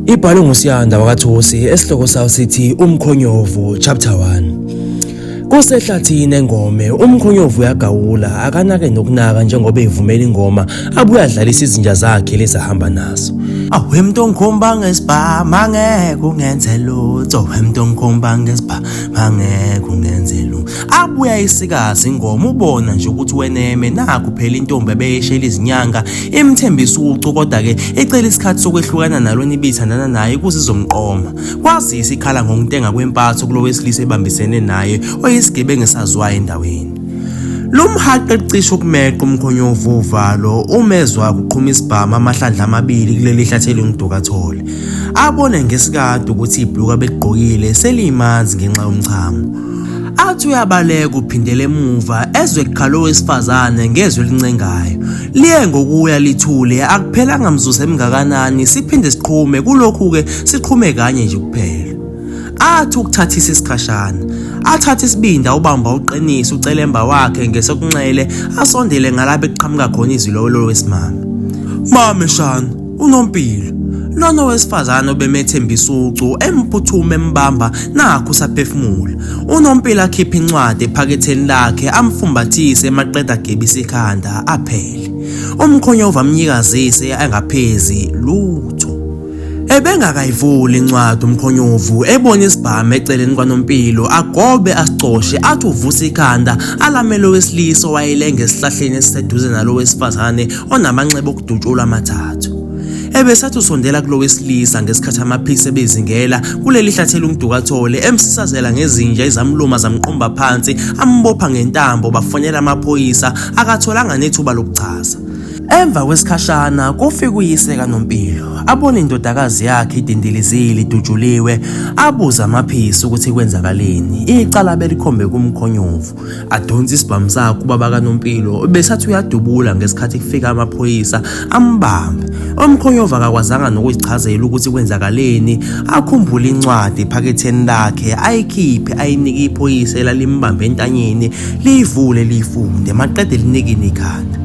Ibhalwe nguSiyanda wakaThosi esihloko sayo sithi Umkhonyovu Chapter 1. Kusehlathini engome umkhonyovu uyagawula akanake nokunaka njengoba evumela ingoma abuye adlalisa izinja zakhe lezahamba nazo. Awe mntu ongikhomba ngesibhamu angeke ungenze lutho, we mntu ongikhomba ngesibhamu angeke ungenze lutho. Abuya isikazi ingoma ubona nje ukuthi weneme nakhu phela intombi ebeyeshela izinyanga imthembisa ucu kodwa-ke icela isikhathi sokwehlukana nalona ibithandana naye ukuze izomqoma. Kwazise ikhala ngokuntenga kwempatho kulo wesilisa ebambisene naye oyisigebengu esaziwayo endaweni. Lumhaqe cishe ukumeqa umkhonyovu uvalo umezwa kuqhuma isibhamu amahlandla amabili kuleli hlathi elingudukathole. Abone ngesikade ukuthi ibhluka beligqokile selimanzi ngenxa yomchamo. Athi uyabaleka uphindela emuva ezwe kukhala owesifazane ngezwi elincengayo. Liye ngokuya lithule akuphelanga mzuzu emngakanani siphinde siqhume kulokhu-ke siqhume kanye nje kuphela. Athi ukuthathisa isikhashana. Athathe isibindi awubamba uqinise ucelemba wakhe ngesokunxele asondele ngalapho ekuqhamuka khona izwi lolo wesimame. Mame shana, unompilo. Lona wesifazane obemethembisa ucu emphuthuma embamba nakhu usaphefumula. Unompilo akhiphe incwadi ephaketheni lakhe amfumbathise maqeda agebise ikhanda aphele. Umkhonyovu amnyikazise angaphezi lutho. Ebengakayivuli incwadi umkhonyovu ebona isibhamu eceleni kwaNompilo agobe asicoshe athi uvusa ikhanda alamele owesilisa owayelenga esihlahleni esiseduze nalo wesifazane onamanxeba okudutshulwa amathathu. Ebesathi usondela kulo wesilisa ngesikhathi amaphilisi ebezingela kuleli hlathi elungudukathole emsisazela ngezinja ezamluma zamqumba phansi ambopha ngentambo bafonela amaphoyisa akatholanga nethuba lokuchaza. Emva kwesikhashana kufika uyise kaNompilo, abone indodakazi yakhe idindilizile idutshuliwe, abuze amaphisi ukuthi kwenzakaleni. Icala belikhombe kumkhonyovu, adonse isibhamu sakhe ubaba kaNompilo besathi uyadubula ngesikhathi kufika amaphoyisa ambambe. Umkhonyovu akakwazanga nokuzichazela ukuthi kwenzakaleni, akhumbule incwadi ephaketheni lakhe ayikhiphe ayinike iphoyisa elalimbambe entanyeni liyivule liyifunde maqede linikine ikhanda.